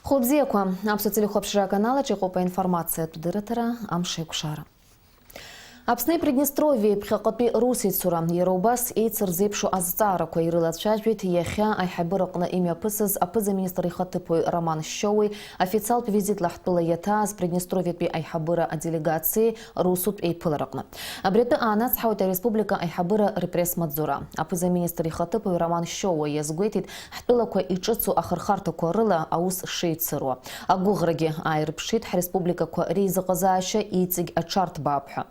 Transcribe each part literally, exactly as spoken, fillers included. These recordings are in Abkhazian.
Хәылбзиақәа, Аԥсуа телехәаԥшра аканалаҿ иҟоуп аинформациатә дырраҭара Амшеикәшара. Аԥсни Приднестровиеи ԥхьаҟатәи русеицура, иара убас еицырзеиԥшу азҵаарақәа ирылацәажәеит иахьа аиҳабыраҟны имҩаԥысыз аԥыза-министр ихаҭыԥуаҩ Роман Шьоуи официалтә визитла ҳтәыла иаҭааз Приднестровиатәи аиҳабыра аделегациеи русутә еиԥылараҟны. Абри атәы аанацҳауеит ареспублика аиҳабыра рпресс-маҵзура. Аԥыза-министр ихаҭыԥуаҩ Роман Шьоуа иазгәеиҭеит, ҳтәылақәа иҿыцу ахырхарҭақәа рыла аус шеицыруа. Агәыӷрагьы ааирԥшит ҳреспубликақәа реизыҟазаашьа иҵегь аҽарҭбаап ҳәа.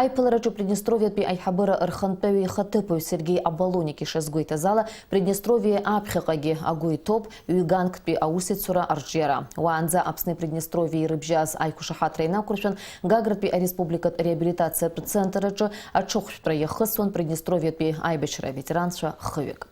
Аиԥылараҿы Приднестровиатәи аиҳабыра рхантәаҩы ихаҭыԥуаҩ Сергеи Абалоник ишазгәеиҭаз ала, Приднестровиа аԥхьаҟагьы агәы иҭоуп ҩганктәи аусеицура арҿиара. Уаанӡа Аԥсни Приднестровиеи рыбжьаз аиқәшаҳаҭра инақәыршәан, Гагратәи ареспубликатә реабилитациатә центр аҿы аҽыхәшәтәра иахысуан Приднестровиатәи аибашьра аветеранцәа хҩык.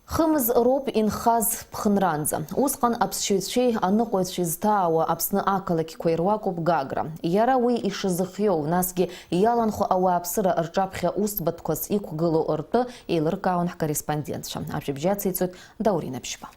Хымз роуп инхаз ԥхынранӡа. Усҟан аԥсшьаҩцәеи аныҟәаҩцәеи зҭаауа Аԥсны ақалақьқәа ируакуп Гагра. Иара уи ишазыхиоу, насгьы иаланхо ауааԥсыра рҿаԥхьа усбатәқәас иқәгылоу ртәы еилыркаауан ҳкорреспондентцәа. Ажәабжь ациҵоит Даурен Аԥшьба.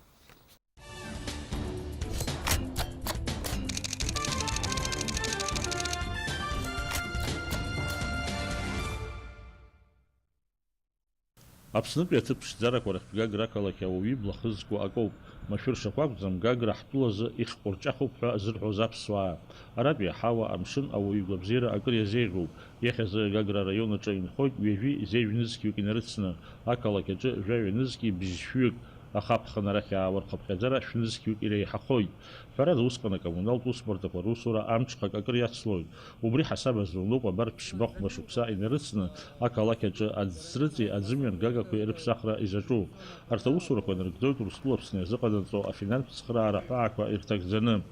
Аԥснытәи аҭыԥ ԥшӡарақәа рахьтә Гагра ақалақь ауаҩы ибла хызкуа акоуп. Машәыршақә акәӡам, Гагра ҳтәылазы ихҟәырҷахуп ҳәа зырҳәоз аԥсуаа. Аратәи аҳауа, амшын, ауаҩы игәабзиара акыр иазеиӷьуп. Иахьазы Гагра араион аҿы инхоит ҩажәи зежә нызқьҩык инарыцны, ақалақь аҿы жәаҩа нызқьи бжьшәҩык, аха аԥхын арахь аауа рхыԥхьаӡара шәнызқьҩык иреиҳахоит. Ҳәарада, усҟан акоммуналтә усбарҭақәа русура амҽхак акыр иацлоит. Убри ҳасаб азы уныҟәа абарҭ ԥшьба-хәба шықәса инарыцны, ақалақь аҿы аӡ-ҵрыҵи аӡымҩан гагақәеи рыԥсахра изаҿу. Арҭ аусурақәа нарыгӡоит Урыстәыла Аԥсны иазыҟанаҵо афинанстә цхыраара ҳәаақәа ирҭагӡаны.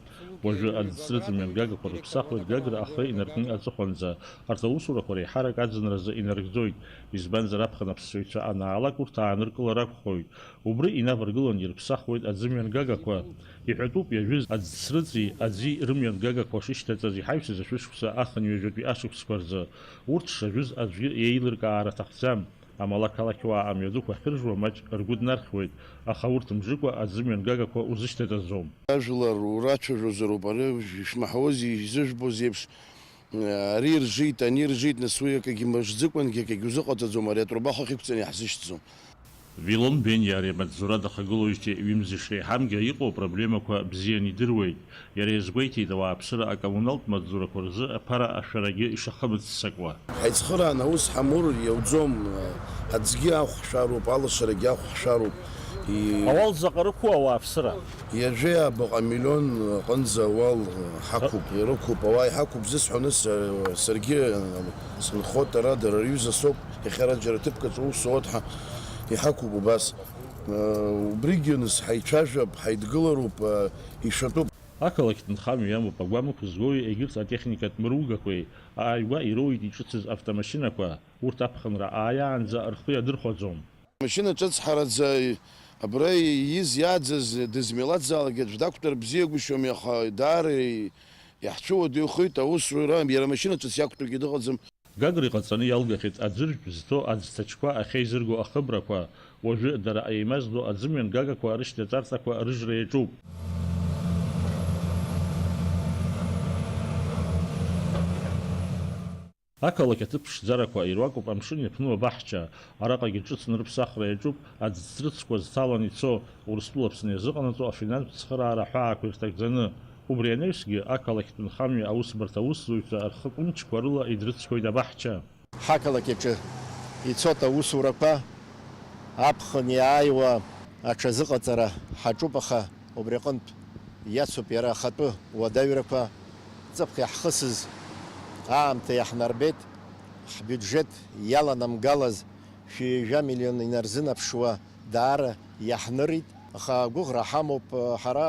Уажәы аӡ-ҵрыҵ мҩангагақәа рыԥсахуеит Гагра ахы инаркны аҵыхәанӡа. Арҭ аусурақәа реиҳарак аӡынразы инарыгӡоит, избанзар, аԥхын аԥсшьаҩцәа анаалак, урҭ ааныркылар акәхоит. Убри инаваргылан ирыԥсахуеит аӡымҩангагақәа. Иҳәатәуп, иажәыз аӡ-ҵрыҵи аӡи рымҩангагақәа шышьҭаҵаз иҳаҩсыз ашәышықәса ахынҩажәатәи ашықәсқәа рзы. Урҭ шажәыз аӡәгьы иеилыркаар аҭахӡам. Амала ақалақьуаа амҩаду ахьыржуа маҷ ргәы днархьуеит, аха урҭ мжыкәа аӡымҩангагақәа узышьҭаҵаӡом. Ажәлар урацәажәозароуп, ари шәмаҳауази, изыжәбоз еиԥш, ари ржит, ани ржит, нас уи акагьы мыжӡыкәангьы акагьы узыҟаҵаӡом, ари атруба ахахь иқәҵаны иаҳзышьҭӡом. Вилон Бениа ари амаҵзура дахагылоижьҭеи ҩымзи шреиҳамгьы иҟоу апроблемақәа бзианы идыруеит. Иара иазгәеиҭеит, ауааԥсыра акоммуналтә маҵзурақәа рзы аԥара ашәарагьы ишахымыццакуа. Ҳаицхыраан аус ҳамур иауӡом, аӡгьы ахә ҳшәароуп, алашарагьы ахә ҳшәароуп. И- Ауал заҟа рықәу ауааԥсыра? Иажәеи абаҟа миллион аҟынӡа ауал ҳақәуп, ирықәуп, ауаа иҳақәуп зысҳәоны са-, саргьы сынхоит ара, дара рҩыза соуп, иахьа ара џьара ҭыԥк аҿы аус зуа ҳа-, иҳақәуп убас. Убригьы нас ҳаицәажәап, ҳаидгылароуп, ишәатәуп. Ақалақьтә нхамҩа иамоуп агәамықә згои егьырҭ атехникатә мыругақәеи, ааигәа ироуеит иҿыцыз автомашьынақәа, урҭ аԥхынра ааиаанӡа рхы иадырхәаӡом. Машьына ҿыцҳараӡа абра ииз иааӡаз дызмилаҭзаалакгьы аӡә дақәтәар бзиагәышьоми, аха даара иаҳцәыуадаҩхеит аусура, иара машьына ҿыц иақәтәоугьы дыҟаӡам. Гагра иҟаҵаны иалгахьеит аӡыржәтә зҭо аӡҭачқәа ахьеизырго ахыбрақәа, уажәы дара еимаздо аӡымҩан гагақәа рышьҭаҵарҭақәа рыжра иаҿуп. Ақалақь аҭыԥ ԥшӡарақәа ируакуп амшын иаԥну абаҳча, араҟагьы ҿыцны рыԥсахра иаҿуп аӡ-ҵрыцқәа зҭалан ицо, Урыстәыла Аԥсны иазыҟанаҵо афинанстә цхыраара ҳәаақәа ирҭагӡаны. Убри анаҩсгьы, ақалақьтә нхамҩа аусбарҭа аусзуҩцәа рхы ҟәымчқәа рыла идрыцқьоит абаҳча. Ҳақалақь аҿы ицоит аусурақәа, аԥхын иааиуа аҽазыҟаҵара ҳаҿуп, аха убри аҟынтә иацуп иара ахатәы уадаҩрақәа, ҵыԥх иаҳхысыз аамҭа иаҳнарбеит, ҳбиуџьеҭ иаланамгалаз шәи ҩажәа миллион инарзынаԥшуа даара иаҳнырит, аха агәыӷра ҳамоуп, ҳара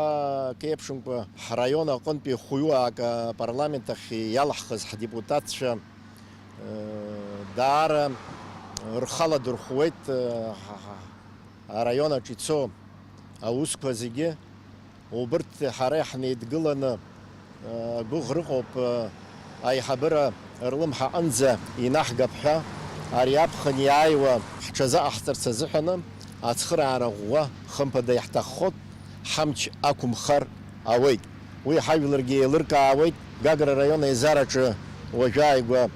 акы еиԥшымкәа ҳраион аҟынтәи хәҩык апарламент ахь иалаҳхыз ҳдепутатцәа, э, даара рхы аладырхәуеит, э, ҳа-, ҳа-, араион аҿы ицо аусқәа зегьы. Убырҭ ҳара иаҳнеидгыланы, э, гәыӷра ыҟоуп, э, аиҳабыра рлымҳа аҟынӡа инаҳгап ҳәа, ари аԥхын иааиуа ҳҽазыҟаҳҵарц азыҳәаны ацхыраара ӷәӷәа хымԥада иаҳҭаххоит, Ҳамч ақәымхар ауеит. Уи ҳажәларгьы еилыркаауеит. Гагра араион аизараҿы уажәы ааигәа,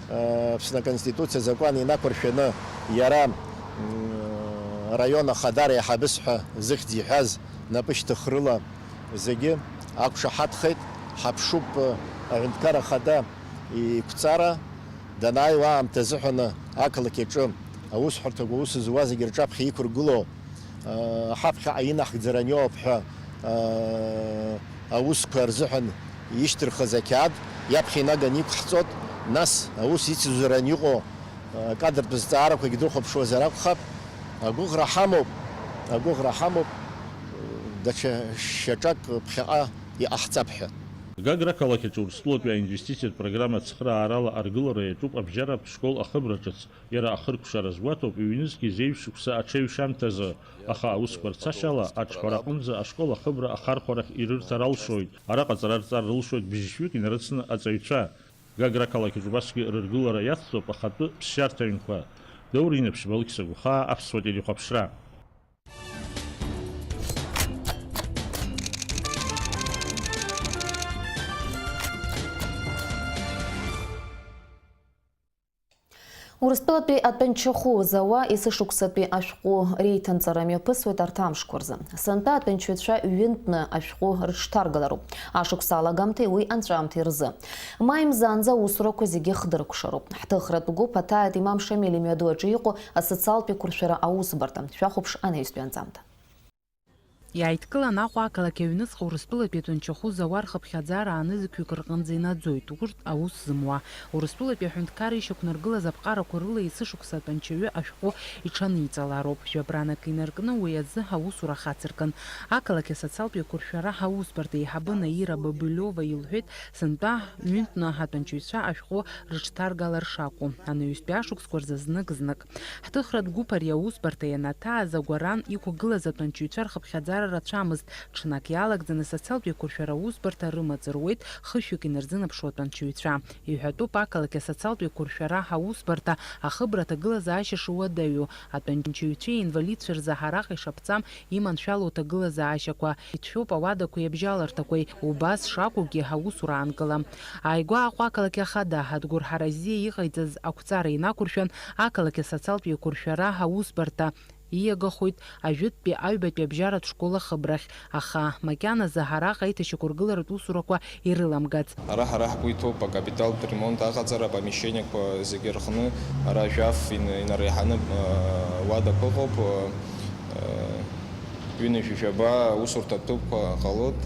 э, Аԥсны Аконституциа азакәан инақәыршәаны иара, м, араион ахада реиҳабыс ҳәа зыхьӡ иҳәаз напышьҭыхрыла зегьы ақәшаҳаҭхеит. Ҳаԥшуп, э, аҳәынҭқар ахада иқәҵара данааиуа аамҭа азыҳәан ақалақь аҿы аусҳәарҭақәа аус зуа зегьы рҿаԥхьа иқәыргылоу, э, ҳаԥхьаҟа инаҳгӡара аниоуп ҳәа, э, аусқәа рзыҳәан ишьҭырхыз ақьаад иаԥхьа инаганы иқәҳҵоит, нас аус ицызуран иҟоу, э, кадртә зҵаарақәагьы дрыхәаԥшуазар акәхап. Агәыӷра ҳамоуп, агәыӷра ҳамоуп, даҽа шьаҿак ԥхьаҟа иҟаҳҵап ҳәа. Гагра ақалақь аҿы Урыстәылатәи аинвестициатә программа ацхыраарала аргылара иаҿуп абжьаратә школ ахыбра ҿыц. Иара ахыркәшара азгәаҭоуп, ҩнызқьи зеижә шықәса аҽеиҩшамҭазы, аха аусқәа рцашьала аҿҳәара аҟынӡа ашкол ахыбра ахархәарахь ирырҭар алшоит. Араҟа аҵара рҵар рылшоит бжьшәҩык инарыцны аҵаҩцәа. Гагра ақалақь аҿы убасгьы рыргылара иацҵоуп ахатәы ԥсшьарҭа ҩнқәа. Даур Инаԥшьба, Алықьса Гәхаа, Аԥсуа телехәаԥшра. Урыстәылатәи атәанчахәы зауа есышықәсатәи ашәҟәы реиҭанҵара мҩаԥысуеит арҭ амшқәа рзы. Сынтәа атәанчаҩцәа ҩынтәны ашәҟәы рыҽҭаргалароуп. Ашықәс алагамҭеи уи анҵәамҭеи рзы. Маи мзанӡа аусурақәа зегьы хдыркәшароуп. Ҳҭыхратә гәыԥ аҭааит Имам Шамил имҩаду аҿы иҟоу асоциалтә еиқәыршәара аусбарҭа. Шәахәаԥш анаҩстәи анҵамҭа. Иааидкылан Аҟәа ақалақь аҩныҵҟа Урыстәылатәи атәанчахәы зауа рхыԥхьаӡара аанызқьҩык рҟынӡа инаӡоит, урҭ аус зымуа. Урыстәылатәи аҳәынҭқарра ишьақәнаргылаз аԥҟарақәа рыла есышықәса атәанчаҩы ашәҟәы иҽаниҵалароуп. Жәабранак инаркны уи азы аусура хацыркын. Ақалақь асоциалтә еиқәыршәара аусбарҭа еиҳабы Наира Бабылиова илҳәеит, сынтәа ҩынтәны атәанчаҩцәа ашәҟәы рыҽҭаргалар шакәу, анаҩстәи ашықәсқәа рзы знык-знык. Ҳҭыхратә гәыԥ ари аусбарҭа ианаҭааз агәаран иқәгылаз атәанчаҩцәа рхыԥхьаӡара рацәамызт, ҽнак иалагӡаны асоциалтә еиқәыршәара аусбарҭа рымаҵ руеит хышәҩык инарзынаԥшуа атәанчаҩцәа. Иҳәатәуп ақалақь асоциалтә еиқәыршәара аусбарҭа ахыбра аҭагылазаашьа шуадаҩу, атәанчаҩцәеи аинвалидцәеи рзы ҳараҟа ишаԥҵам иманшәалоу аҭагылазаашьақәа, ицәшәоуп ауадақәеи абжьаларҭақәеи, убас шакәугьы аусура аанкылам. Ааигәа Аҟәа ақалақь ахада Адгәыр Ҳаразиа иҟаиҵаз ақәҵара инақәыршәан, ақалақь асоциалтә еиқәыршәара аусбарҭа ииагахоит ажәытәтәи аҩбатәи абжьаратә школ ахыбрахь, аха макьаназы араҟа аиҭашьақәыргыларатә усурақәа ирыламгац. Ара ҳара ҳгәы иҭоуп акапиталтә ремонт аҟаҵара, апомешьчениақәа зегьы рҟны ара жәаф ин-, инареиҳаны, э, уадақәа ыҟоуп, э, ҩынҩажәи жәаба усурҭатә ҭыԥқәа ҟалоит.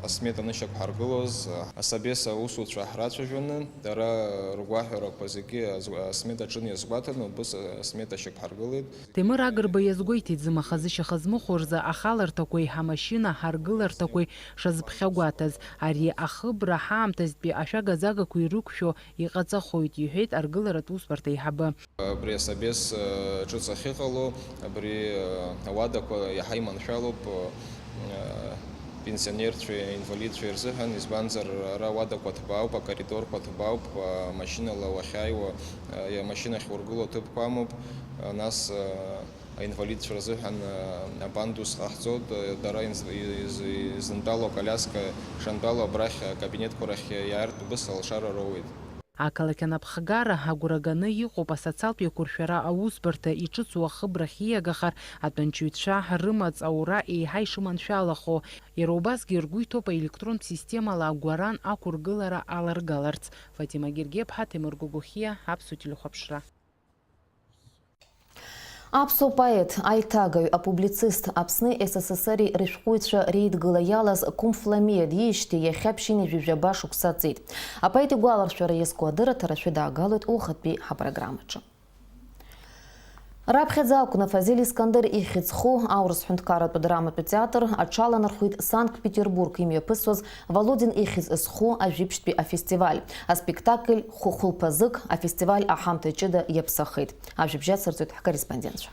Асмета анышьақәҳаргылоз, асобес аусуцәа ҳрацәажәаны, дара ргәаҳәарақәа зегьы азгә-, асмета аҿы иазгәаҭаны, убыс асмета шьақәҳаргылеит. Ҭемыр Агрба иазгәеиҭеит, зымаха зышьаха змыхәо рзы ахаларҭақәеи амашьына ҳаргыларҭақәеи шазыԥхьагәаҭаз. Ари ахыбра ҳаамҭазтәи ашәага-загақәа ирықәшәо иҟаҵахоит, иҳәеит аргыларатә усбарҭа аиҳабы. Абри асобес, э, ҿыц ахьыҟало, абри, э, ауадақәа иаҳа иманшәалоуп, э, пенсионерцәеи аинвалидцәеи рзыҳәан, избанзар, ара ауадақәа ҭбаауп, акоридорқәа ҭбаауп, амашьынала уахьааиуа, э, амашьына ахьургыло ҭыԥқәа амоуп, э, нас, э, аинвалидцәа рзыҳәан, э, апандус ҟаҳҵоит, э, дара инз-, из-, изынтәало аколиаска шантәало абрахь акабинетқәа рахь иаартә убыс алшара роуеит. Ақалақь анапхгара агәра ганы иҟоуп асоциалтә еиқәыршәара аусбарҭа иҿыцу ахыбрахь ииагахар, атәанчаҩцәа рымаҵ аура еиҳа ишыманшәалахо. Иара убасгьы ргәы иҭоуп аелектронтә системала агәаран ақәыргылара аларгаларц. Фатима Гергеԥҳа, Ҭемыр Гогохиа, Аԥсуа телехәаԥшра. Аԥсуа поет, аиҭагаҩ, апублицист, Аԥсни С С С Р-и рышәҟәыҩҩцәа реидгыла иалаз Қәымф Ламиа диижьҭеи иахьа ԥшьынҩажәи жәаба шықәса ҵит. Апоет игәаларшәара иазку адырраҭара шәыдаагалоит уахатәи ҳапрограммаҿы. Раԥхьаӡа акәны Фазиль Искандер ихьӡ зху аурыс ҳәынҭқарратә драматә театр аҽаланархәит Санкт-Петербург имҩаԥысуаз Володин ихьӡ зху ажәибжьтәи афестиваль. Аспектакль хәы-, хәылԥазык афестиваль аҳамҭа ҷыда иаԥсахеит. Ажәабжь ацырҵоит ҳкорреспондентцәа.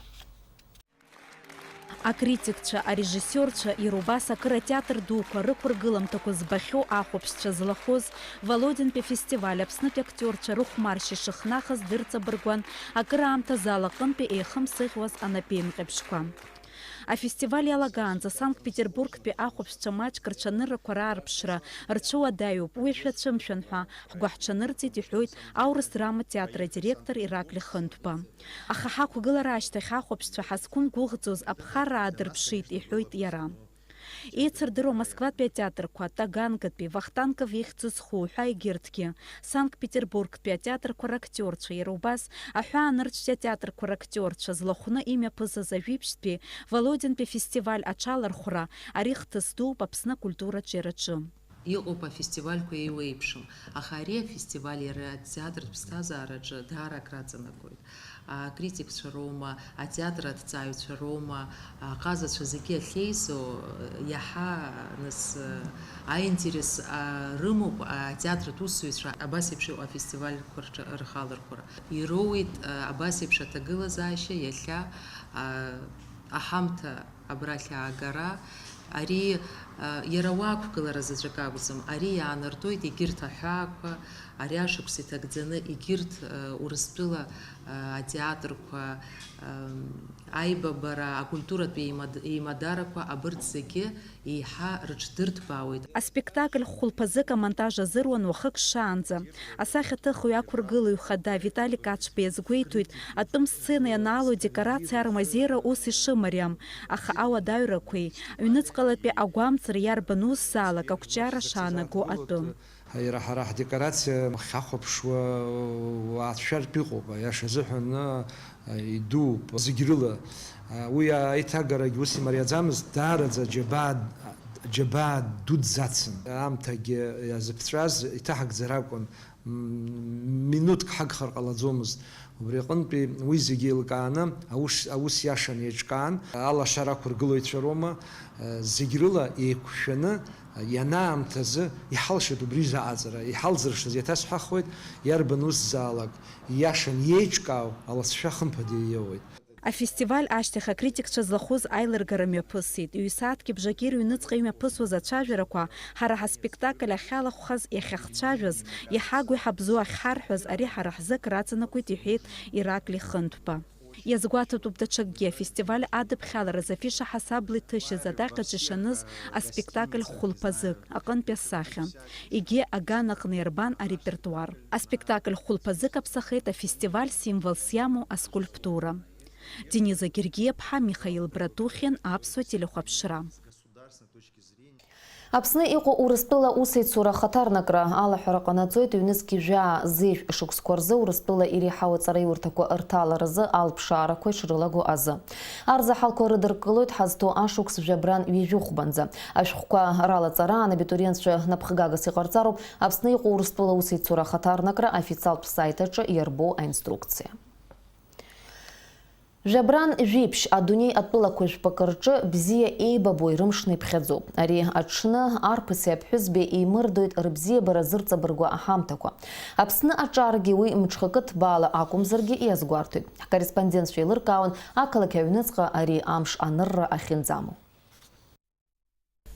Акритикцәа, арежиссиорцәа, иара убас акыр атеатр дуқәа рықәыргыламҭақәа збахьоу ахәаԥшцәа злахәыз, Володинтәи афестиваль Аԥснытәи актиорцәа рыхәмаршьа шыхнахыз дырҵабыргуан акыраамҭа азал аҟынтәи еихымсыӷьуаз анапеинҟьабжьқәа. Афестиваль иалагаанӡа Санкт-Петербургтәи ахәаԥшцәа маҷк рҽаныррақәа раарԥшра рцәыуадаҩуп, уи шәацәымшәан ҳәа ҳгәаҳҽанырҵеит, иҳәоит аурыс драматә театр адиректор Ираклиа Хынҭба. Аха ҳақәгылара ашьҭахь ахәаԥшцәа ҳазқәымгәыӷӡоз аԥхарра аадырԥшит, иҳәоит иара. Еицырдыруа Москватәи атеатрқәа, Таганкатәи, Вахтангов ихьӡ зху ҳәа егьырҭгьы, Санкт-Петербургтәи атеатрқәа рактиорцәа, иара убас аҳәаанырцәтәи атеатрқәа рактиорцәа злахәны имҩаԥысыз ажәибжьтәи Володинтәи афестиваль аҽалархәра, ари хҭыс дууп Аԥсны акультуратә џьараҿы. Иҟоуп афестивальқәа еиуеиԥшым, аха ари афестиваль иара атеатр ԥсҭазаараҿы даара акраҵанакуеит. Акритикцәа роума, атеатр аҭҵааҩцәа роума, аҟазацәа зегьы ахьеизо, иаҳа, нас, аинтерес, а, рымоуп атеатратә усзуҩцәа абас еиԥш иҟоу афестивальқәа рҿы рхалархәра. Ироуеит, а, абас еиԥш аҭагылазаашьа иахьа, а, аҳамҭа абрахь аагара. Ари, а, иара уа ақәгылара заҵәык акәӡам, ари иаанартәоит егьырҭ аҳәаақәа, ари ашықәс иҭагӡаны егьырҭ, а, Урыстәыла, а, атеатрқәа, ам, аибабара, акультуратә еимад-, еимадарақәа, абырҭ зегьы еиҳа рыҽдырҭбаауеит. Аспектакль хәылԥазык амонтаж азыруан уахык шаанӡа. Асахьаҭыхҩы ақәыргылаҩ хада Витали Каҽба иазгәеиҭоит, атәым сцена ианаало адекорациа армазеира ус ишымариам, аха ауадаҩрақәеи, аҩныҵҟалатәи агәамҵра иарбан усзаалак ақәҿиара шаанаго атәы. Иара ҳара ҳдекорациа хахәаԥшуа уаацәшәартә иҟоуп, аиаша азыҳәан, идууп зегь рыла. Уи аиҭагарагь ус имариаӡамызт, даараӡа џьабаа, џьабаа дуӡӡацын. Аамҭагьы иазыԥҵәаз иҭаҳгӡар акәын, м, минуҭк ҳагхар ҟалаӡомызт. Убри аҟынтәи уи зегьы еилкааны аус, аус иашан еиҿкаан, алашара ақәыргылаҩцәа роума, зегь рыла еиқәшәаны, ианаамҭазы иҳалшеит убри изы аҟаҵара. Иҳалзыршаз иаҭасҳәахуеит, иарбан усзаалак ииашан иеиҿкаау алҵшәа хымԥада ииоуеит. Афестиваль ашьҭахь акритикцәа злахәыз аилыргара мҩаԥысит. Ҩ-сааҭки бжаки рыҩныҵҟа имҩаԥысуаз ацәажәарақәа ҳара ҳаспектакль ахьалахәхаз, иахьахцәажәаз, иҳагу иҳабзоу ахьҳарҳәаз, ари ҳара ҳзы акраҵанакуеит, иҳәеит Ираклиа Хынҭба. Иазгәаҭатәуп даҽакгьы, афестиваль адыԥхьалараз афиша ҳасабла иҭышьыз адаҟьаҿ ишаныз аспектакль хәылԥазык аҟынтәи асахьа, егьи аганаҟны иарбан арепертуар. Аспектакль хәылԥазык аԥсахеит афестиваль символс иамоу аскульптура. Дениза Гергиаԥҳа, Михаил Братухин, Аԥсуа телехәаԥшра. Аԥсны иҟоу Урыстәыла усеицура ахаҭарнакра алаҳәара ҟанаҵоит ҩнызқьи жәаа зежә шықәсқәа рзы Урыстәыла иреиҳау аҵараиурҭақәа рҭаларазы алԥшаарақәа ишрылаго азы. Арзаҳалқәа рыдыркылоит ҳазҭоу ашықәс жәабран ҩажәи хәбанӡа. Ашәҟәқәа ралаҵараан абитуриентцәа напхгагас иҟарҵароуп Аԥсны иҟоу Урыстәыла усеицура ахаҭарнакра официалтә сайт аҿы иарбоу аинструкциа. Жәабран жәиԥшь адунеи атәылақәа жәпакы рҿы бзиа еибабо ирымшны иԥхьаӡоуп. Ари аҽны арԥыси аԥҳәызбеи еимырдоит рыбзиабара зырҵабыргуа аҳамҭақәа. Аԥсны аҿаргьы уи мҽхакы ҭбаала акәымзаргьы иазгәарҭоит. Ҳкорреспондентцәа еилыркаауан ақалақь аҩныҵҟа ари амш анырра ахьынӡамоу.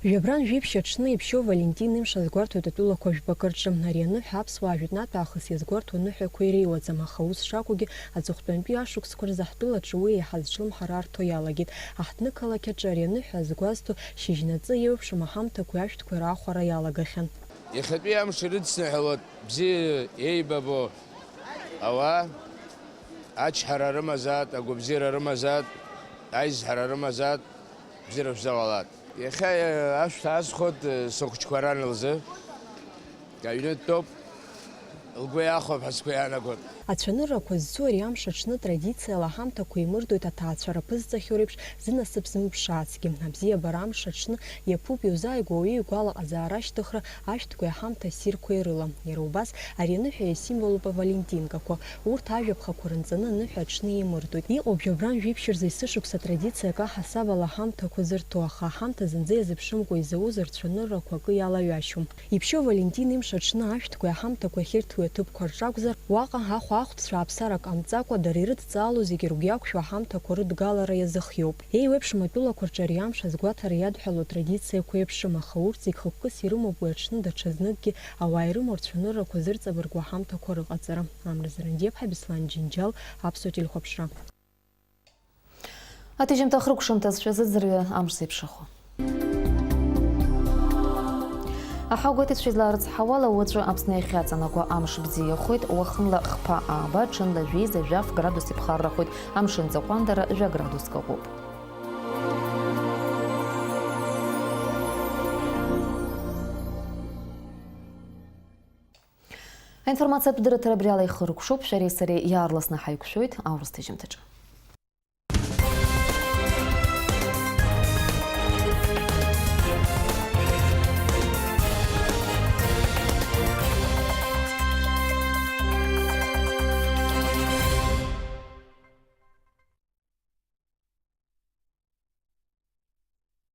Жәабран жәиԥшь аҽны иԥшьоу Валентин имш азгәарҭоит атәылақәа жәпакы рҿы. Ари аныҳәа аԥсуаа жәытәнатә аахыс иазгәарҭо аныҳәақәа иреиуаӡам, аха ус шакәугьы, аҵыхәтәантәи ашықәсқәа рзы ҳтәылаҿы уи еиҳа зҿлымҳара арҭо иалагеит. Аҳҭнықалақь аҿы ари аныҳәа азгәазҭо шьыжьнаҵы еиуеиԥшым аҳамҭақәеи ашәҭқәеи раахәара иалагахьан. Иахьатәи амш ирыдсныҳәалоит бзиа еибабо ауаа, ачҳара рымазаат, агәабзиара рымазаат, аизҳара рымазаат, бзиара шәзаауалаат. Иахьа ашәҭ аасхәоит сыхәыҷқәа ран лзы. Аҩны дтәоуп, лгәы иахәап ҳәа сгәы иаанагоит. Ацәаныррақәа зцу ари амш аҽны традициала аҳамҭақәа еимырдоит аҭаацәара ԥызҵахьоу реиԥш зынасыԥ змыԥшаацгьы. Абзиабара амш аҽны иаԥуп иузааигәоу ауаҩы игәалаҟазаара ашьҭыхра, ашәҭқәеи аҳамҭа ссирқәеи рыла. Иара убас ари аныҳәа иасимволуп авалентинкақәа. Урҭ ажәаԥхақәа рынҵаны аныҳәа аҽны еимырдоит. Иҟоуп жәабран жәиԥшь рзы есышықәса традициак аҳасабала аҳамҭақәа зырҭо, аха аҳамҭа зынӡа иазыԥшымкәа изауз рцәаныррақәа акы иалаҩашьом. Иԥшьоу Валентин имш аҽны ашәҭқәеи аҳамҭақәеи ахьырҭиуеи аҭыԥқәа рҿакәзар, уаҟа ахәаахәҭцәа аԥсарак ҟамҵакәа, дара ирыдҵаало зегьы ргәы иақәшәо аҳамҭақәа рыдгалара иазыхиоуп. Еиуеиԥшым атәылақәа рҿы ари амш азгәаҭара иадҳәало атрадициақәа еиԥшым, аха урҭ зегь хықәкыс ирымоуп уи аҽны даҽазныкгьы ауаа ирымоу рцәаныррақәа зырҵабыргуа аҳамҭақәа рыҟаҵара. Амра Зарандиаԥҳа, Беслан Џьынџьал, Аԥсуа телехәаԥшра. Аҭыжьымҭа хыркәшамҭаз шәазыӡырҩы амш зеиԥшрахо. Аҳауагәеиҭаҵәҟьа излаарыцҳауала, уаҵәы Аԥсны иахьаҵанакуа амш бзиахоит, уахынла хԥа ааба, ҽынла жәеиза жәаф градус иԥхаррахоит, амшын ҵаҟәандара жәа градуск ыҟоуп. Аинформациатә дырраҭара абри ала ихыркәшоуп, шәареи сареи иаарласны ҳаиқәшәоит аурыс ҭыжьымҭаҿы.